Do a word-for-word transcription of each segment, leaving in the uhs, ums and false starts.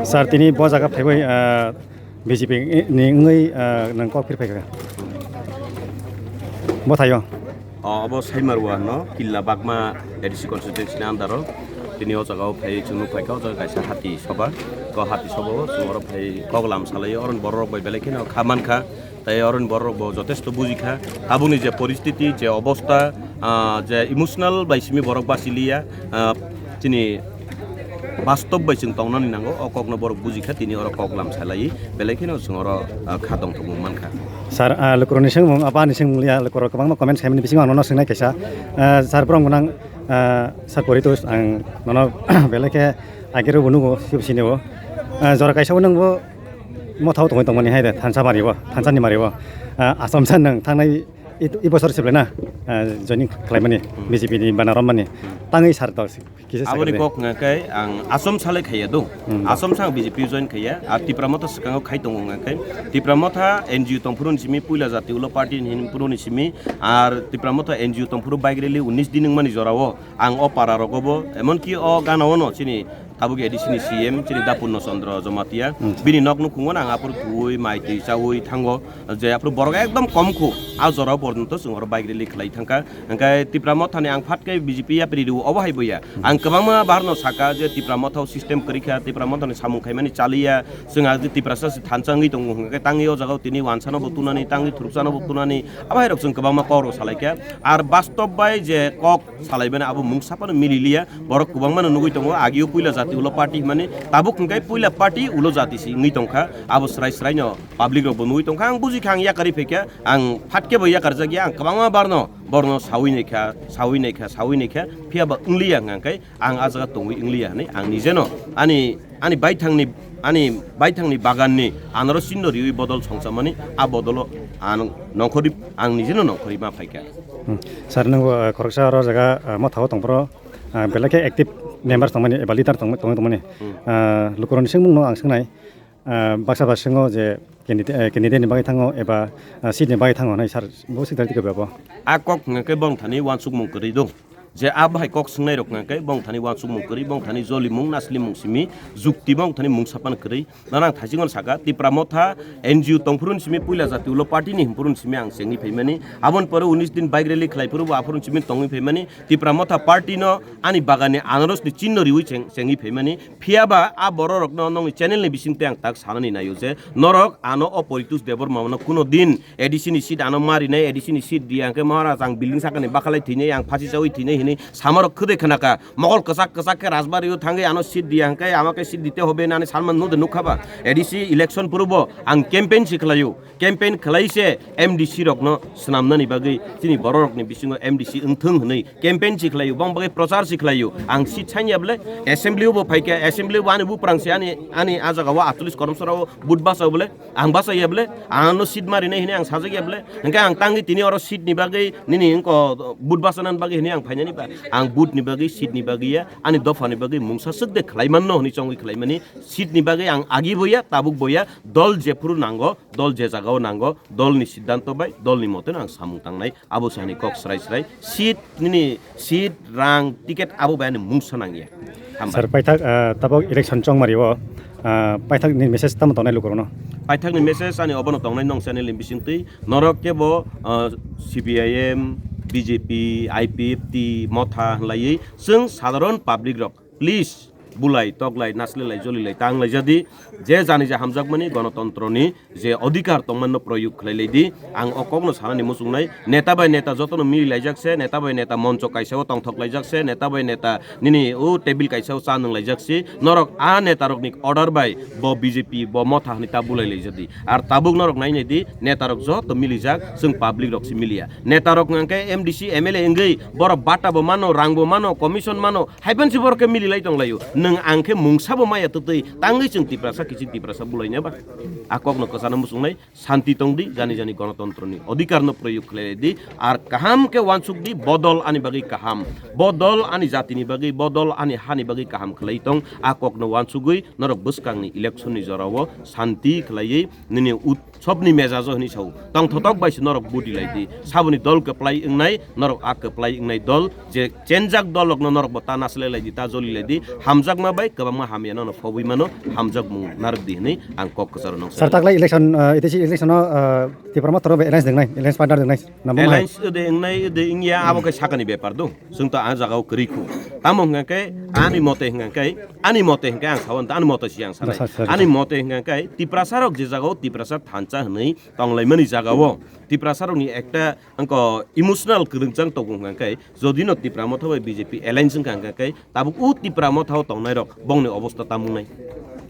Sir, tini bo jaga phaiwi, ah, B J P ni wngwi, ah, nang kok phir phaikha. Bo thaio. O, obo Saimarwa no, Killa Bagma A D C constituency ni under o. Tini o jaga o phai chwng nuk phaikha, o jaga kaisa hati soba. Ko hati soba o chwng oro phai kok lam salai, oro borok bai belai kheno kha mankha. Tai oro borok bo jotesto bujikha. Tabukni je poristiti, je obosta, ah, je emotional bai simi borok bachiliya, ah, chini bastob bai chwng tongnani nango, o kokno borok bujikha, tini oro kok lam salai, belai kheno chwng oro, ah, kha tongthokmung mankha. Sir, ah, lukurokni swngmung, abo ani swngmung liya, lukurok kwbangma comment khaimani bisingo ang nono swngnai kaisa. Ah, sir, borok gwnang, ah, sir Poritos, ang nono belai khe agero bo nugo, sibisini o. Ah, jora kaisa o nwngbo mothao tongwi tongmani hai de, thansa mari o, thansa ni mari o. Ah, Assam sa nwng thangnai i, i bosor siblai na, ah, joining khlaimani, B J P ni bana rommani. Tangwi sir to. Kisa aboni sakha de. Kok hwnga khe ang Asom salai khaiya do. Hmm. Asom sang B J P join khaiya. Ar Tipra Motha swkango khai tongo hwnga khe. Tipra Motha N G O tongphuru ni simi puila jati ulo party ni hinphuru ni simi. Ar Tipra Motha N G O tongphuru bike rally unis din wngmani jorao ang o para rogo bo, emon ki o gana ono chini tabuk A D C ni C M chini Dapurno Chandra Jamatia. Hmm. Bini nok nukhungo ang aphuru thuwi, mai twi chawi thango. Je aphuru borok ekdom kom khu, a jora o porjonto chwng oro bike rally khlai thangkha. Hwnkhe Tipra Mothani ang phat khe B J P yapri rw obo hai boya. Ang kwbangma baharno saka je Tipra Motha o system kwrwi kha, Tipra Mothani samung khaimani chaliya, chwng ang je Tiprasa se thansa wngwi tongo hwnkhe tangwi o jaga o tini wansano bo tunani, tangwi thurupsano bo tunani, abo hai rok chwng kwbangma kok rok salai kha. Ar bastob bai je kok salaimani abo mungsa phano mililiya, borok kwbangmano nugwi tongo, agio puila jati ulo party hwnmani, tabuk hwnkhe puila party ulo jati se wngwi tongkha, abo srai sraino public rok bo nugwi tongkha, ang buji kha, ang yakarwi phaikha, ang phat khe bo yakarjakya, ang kwbangma barno, borno sawi naikha, sawi naikha, sawi naikha, phiya ba wngliya hwnkha khe ang ah jaga tongwi wngliya hwnwi ang nijeno ani, ani baithangni, ani baithangni baganni anaro sinno riwi bodol songchamani, a bodolo ang nongkhorwi, ang nijeno nongkhorwi ma phaikha. Hmm. Sir, nwng bo, eh, khoroksa oro jaga, eh, Motha o tongphuru, eh, belai khe active members tongmani eba leader tongmani, tongmani, tongmani. Hmm. Eh, lukurokni swngmungno ang swngnai, eh, baksa ba swngo je candidate, eh, candidate ni bagwi thango eba, eh, seat ni bagwi thango hwnwi sir bo swngthar twi khe bo. A kok hwnkhe bongthani wansukmung kwrwi do. Je a bahai kok swngnai rok hwnkhe bongthani wansukmung kwrwi, bongthani jolimung, naslimung simi, jukti bongthani mungsa pan kwrwi. Nang ang thaichingno saka, Tipra Motha N G O tongphuru ni simi puila jati ulo party ni hinphuru ni simi ang chengwi phaimani. Aboni pore unis din bike rally khlai phuru bo aphuru ni simi tongwi phaimani. Tipra Motha party no ani bagan ni anaros ni chinno riwi cheng-, chengwi phaimani. Phiya ba a borok rokno nongni channel ni bising tei ang tak sanani naio je norok ano o Poritos Debbarma no kuno din A D C ni seat ano ma rinai, A D C ni seat di ang khe Maharaj ang building sakani bakhalai thwinai, ang phasi chawi thwinai hinwi samarok khwdai khwnaka. Mokol kwchak kwchak khe Rajbari o thangwi ano seat di ang khe, ama khe seat dite hobe hinani salman nude nukha ba. A D C election purbo ang campaign si khlaio. Campaign khlai se M D C rokno swnamnani bagwi chini borok rokni bisingo M D C wngthung hwnwi campaign si khlaio, bong bagwi prochar si khlaio. Ang seat sanya bole assembly o bo phaikha, assembly o bo ani buprang se ani, ani a jaga o atolish koromsora o vote basa bole. Ang bachaya bole, ano seat ma rinai hinwi ang sajak ya bole. Hwnkhe ang tangwi tini oro seat ni bagwi, nini wngko vote bachana bagwi hinwi ang phainani ba. Ang vote ni bagwi, seat ni bagwi ya, ani dopha ni bagwi mungsa swk de khlai manno hinwi chongwi khlai mani. Seat ni bagwi ang agi boya, tabuk boya, dol jephuru nango, dol je jagao nango, dol ni siddhanto bai, dol ni mote no ang samung tangnai. Abo se ani kok srai srai. Seat nini seat, rang, ticket abo bai ani mungsa nangya. Hambai. Sir, paithak, ah, tabok election chongmari o, ah, paithak ni message tamo tongnai lukurokno? Paithak ni message ani obono tongnai nong channel ni bisingtwi norok kebo, ah, C P I M, B J P, I P F T, Motha hwnlaiwi chwng sadharon public rok please, bulai, toklai, naslilai, jolilai, ta wnglaijadi. Je jani je hamjakmani gonotontroni je odhikar tongmanno proyog khlailaidi. Ang o kokno sanani muchungnai, neta bai neta jotono mililaijak se, neta bai neta moncho kaisa o tongthoklaijak se, neta bai neta nini o table kaisa o cha nwnglaijak se. Norok a netarokni order bai bo B J P, bo Motha hwnwi ta bulailaijadi. Ar tabuk norok nainaidi, netarok joto milijak, chwng public rok se miliya. Netarok hwnkhe M D C, M L A wngwi borok bata bo mano, rang bo mano, commission mano, Haiphano si borok khe mililai tonglaio. Nwng ang khe mungsa bo maya twtwi, tangwi chwng Tiprasa kiching Tiprasa bulaina ba? A kokno kwchana muchungnai, santi tongdi, jani jani gonotontroni odhikarno proyog khlai di, ar kaham khe uansuk di, bodol ani bagwi kaham, bodol ani jatini bagwi, bodol ani hani bagwi kaham khlai tong. A kokno uansugwi norok bwskangni electionni jorao santi khlaiwi nini ut-, Sobni mejajo hwnwi sao. Tongthotok bai se norok budi lai di. Saboni dol kwplai wngnai, norok a kwplai wngnai dol. Je chenjak dol rokno norok bo ta naslai lai di, ta joli lai di. Hamjakma bai kwbangma hamya no phobwi mano, hamjakmung narwk di hwnwi ang kok kwcharo nong Sir, sakha. Taklai election, uh, itisi election no, uh, Tipra Motha rok bai alliance dwngnai, alliance partner dwngnai. Namo hai. Alliance ode wngnai, ode wngya, abo khe sakani bepar do. Chwng to a jagao kwrwi khu. Tamo hwnkha khe ani mote hwnkha khe, ani mote hwnkha khe ang sao, ani mote si ang sanai. Yes, sir, sir, sir. Ani mote hwnkha khe Tiprasa rok je jagao Tiprasa thansa hwnwi tonglaimani jagao Tiprasa rokni ekta wngkha emotional kwrwngjak tongo hwnkha khe, jodi no Tipra Motha bai B J P alliance wngkha hwnkha khe, tabuk o Tipra Motha o tongnai rok bongni obosta tamung nai.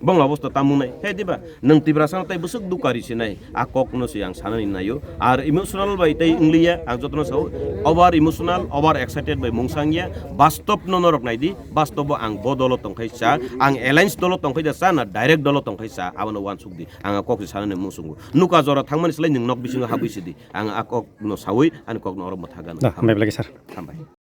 Bongni obosta tamung nai. He diba? Nwng Tiprasa no tai bwswk dukari sinai, a kok no se ang sanani naio. Ar emotional bai tei wngliya, ang jotono sao, over emotional, over excited bai mung sangya. Bastob no norok nai di, bastob o ang bo dolo tongkhai cha, ang alliance dolo tongkhai da cha na direct dolo tongkhai cha, abono uansuk di. Ang a kok se sanani muchungo. Nuka jora thangmani slai nwng nok bisingo habwi sidi. Ang a kok no sawi, ani kok no oro mwtha gana. Da, hambai belai khe sir. Hambai.